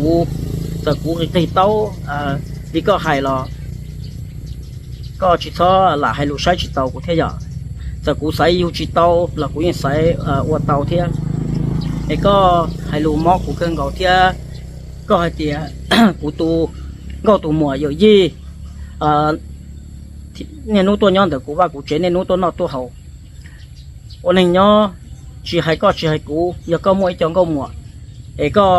Kuv, txawm kuv qig taub li koj hais los koj tsis txhob lam hais lus saib tsis taus kuv thiab yom. Txawm kuv xaiv yug tsis tau los kuv yeej xaiv ua tau thiab. Es koj hais lus mob kuv kawg nkaus thiab. Koj hais tias kuv tus nkauj tus muam yawm yij, niaj hnub tuaj nyob ntawm kuv vaj kuv tsev, niaj hnub tuaj noj tuaj haus. Ua neeg nyob tsis hais koj tsis hais kuv, yog koj muaj ib co nkauj muam es koj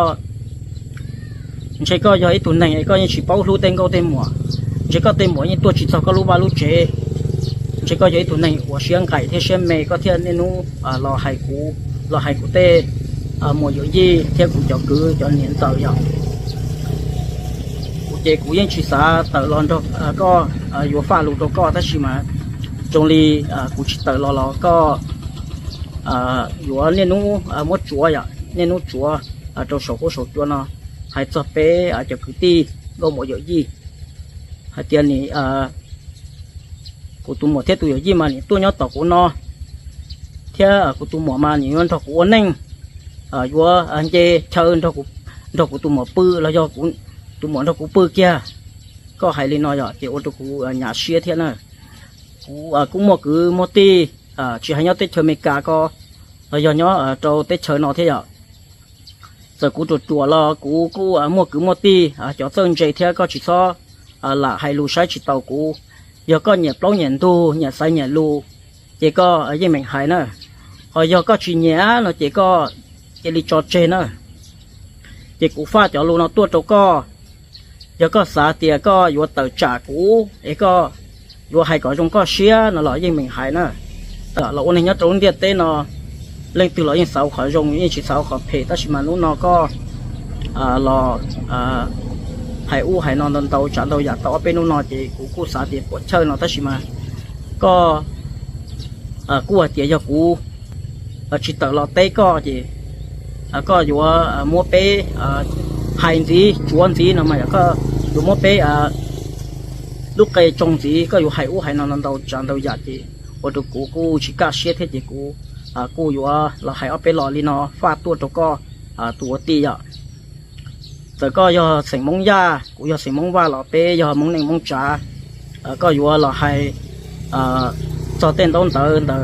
ntshe koj yog ib tug neeg es koj yeej tsis paub hlub tej nkauj tej muam, ntshe koj tej muam yeej tuaj tsis txog koj lub vaj lub tsev. Ntshe koj yog ib tug neeg uas siab nqaim thiab siab me, koj thiaj niaj hnub los hais kuv, los hais kuv tej muam yawm yij thiab kuv cov kwv cov niam ntxawm yom. Kuv ces kuv yeej tsis xav tawm los nrog koj yuav faj lus rau koj, tab sis mas zoo li kuv tsis tawm los los koj yuav niaj hnub muab tsuav yom, niaj hnub tsuav rau saum huab saum cua no, hais txog peb cov kwv tij nkauj muam yawm yij hais tias nim kuv tus muam thiab tus yawm yij mas nim tuaj nyob tom kuv no, thiab kuv tus muam mas nim yuav nrog kuv ua neej, yuav nce chaw nrog kuv tus muam pw los yog tus muam nrog kuv pw kiag. Koj hais li no yom, ces ua rau kuv nyam siab thiab na. Kuv kuj muaj kwv muaj tij, tsis hais nyob teb chaws Amelikas ko los yog nyob rau teb chaws no thiab yom. Txawm kuv ruam ruam los kuv kuj muaj kwv muaj tij cov txawj ntse thiab, koj tsis txhob lam hais lus saib tsis taus kuv. Yog koj nyiam plaub nyiam ntug, nyiam xaiv nyiam lus, ces koj yeej meem hais na. Ho yog koj tsis nyiam no ces koj cia li tso tseg na. Ces kuv faj cov lus no tuaj rau koj, yog koj xav tias koj yuav tawm tsam kuv es koj yuav hais kom zoo koj siab no los yeej meem hais na. Los ua neeg nyob rau lub ntiaj teb no, leej twg los yeej xav ua qhov zoo, yeej tsis xav ua qhov phem, tab sis mas hnub no koj los hais ub hais no ntau ntau tsav ntau yam tau ob peb hnub no ces kuv kuj xav tias puam chawj no, tab sis mas koj kuj hais tias yog kuv tsis tawm los teb koj ces koj yuav muab peb hais ntxiv tsuav ntxiv no mas yog koj yuav muab peb lub qe tsoo ntxiv, koj yuav hais ub hais no ntau tsav ntau yam ces ua rau kuv kuj tsis kaj siab thiab ces kuv kuj yuav los hais ob peb lo li no faj tuaj rau koj tus ua tij yom. Txawm koj yog xeem Hmoob Yaj, kuv yog xeem Hmoob Vaj los peb yog Hmoob Neej Hmoob Tsav, koj yuav los hais txog tej ntaub ntawv ntawm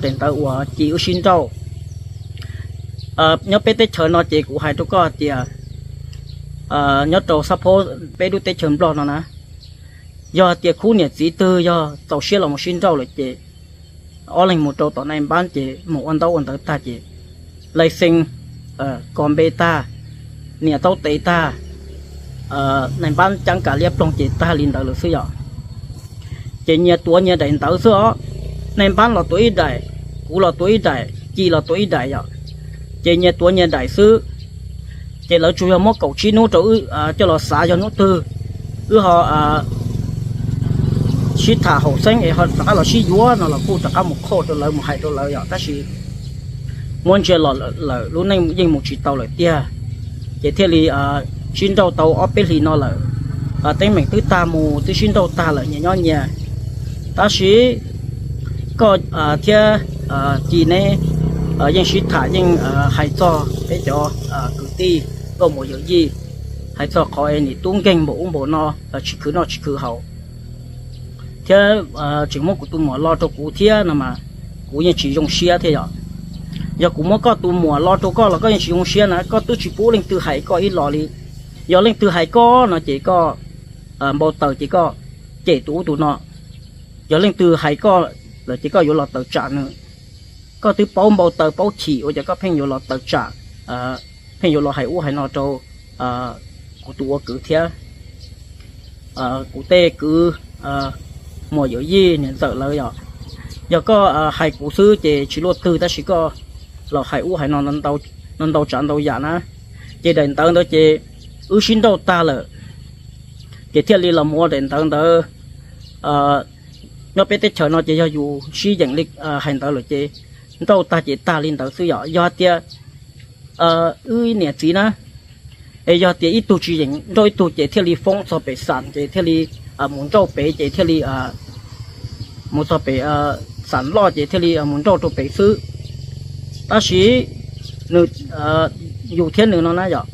daim ntawv uas ci wb sib nrauj. Nyob peb teb chaws no ces kuv hais rau koj hais tias nyob rau xab phob peb lub teb chaws Nplog no na, yog hais tias khub niam txiv twg yog txaus siab los mus sib nrauj lawm ces ob leeg mus rau tom nais npab ces mus ua ntaub ua ntawv tag ces lai xees, kos npe tag, niam taub tes tag, nais npab cab kas liab ploog ces tag li ntawd lawm xwb yom. Ces nyias tuav nyias daim ntawv xwb os. Nais npab los tuav ib daim, kuv los tuav ib daim, ci los tuav ib daim yom. Ces nyias tuav nyias daim xwb. Ces lawv tsuas yog muab kaum tsib hnub rau wb coj los xav yog hnub twg wb ho sib tham haum xeeb es ho rov qab los sib yuav no los kuj rov qab mus qhoj rau lawv mus hais rau lawv yom, tab sis muab ntsia los lawm lub neej yeej mus tsis tau lawm tiag. Ces thiaj li sib nrauj tau ob peb hlis no lawm, teeb meem twb tag mus twb sib nrauj tag lawm nyias nyob nyias. Tab sis koj thiab ci neb yeej sib tham yeej hais txog peb cov kwv tij nkauj muam yawm yij, hais txog qhov es nim tub nkeeg npaum ub npaum no, tsis khwv noj tsis khwv haus thiab tseem muab kuv tus muam lo rau kuv thiab no mas kuv yeej tsis zoo siab thiab yom. Yog kuv muab koj tus muam lo rau koj los koj yeej tsis zoo siab na, koj twb tsis pub leej twg hais koj ib los li. Yog leej twg hais koj no ces koj npau taws ces koj cem tus ub tus no. Yog leej twg hais koj lawm ces koj yuav los tawm tsam nws. Koj twb paub npau taws paub chim ua cas koj pheej yuav los tawm tsam, pheej yuav los hais ub hais no rau kuv tus ua kwv thiab kuv tej kwv muam yawm yij niam ntxawm lawv yom. Yog koj hais kuv xwb ces tsis luaj twg, tab sis koj los hais ub hais no ntau tsav ntau yam na. Ces daim ntawv ntawd ces wb sib nrauj tag lawm, ces thiaj li los mus ua daim ntawv ntawd. Nyob peb teb chaws no ces yog yus sib yeem li hais ntawd lawm ces nrauj tag ces tag li ntawd xwb yom. Yog hais tias wb niam txiv na, es yog tias ib tug tsis yeem nrauj ib tug ces thiaj li foob txog pem xam ces thiaj li mus nrauj pem ces thiaj li mus txog pem xam loj ces thiaj li mus nrauj rau pem xwb. Tab sis nws, yus thiab nws no na yom,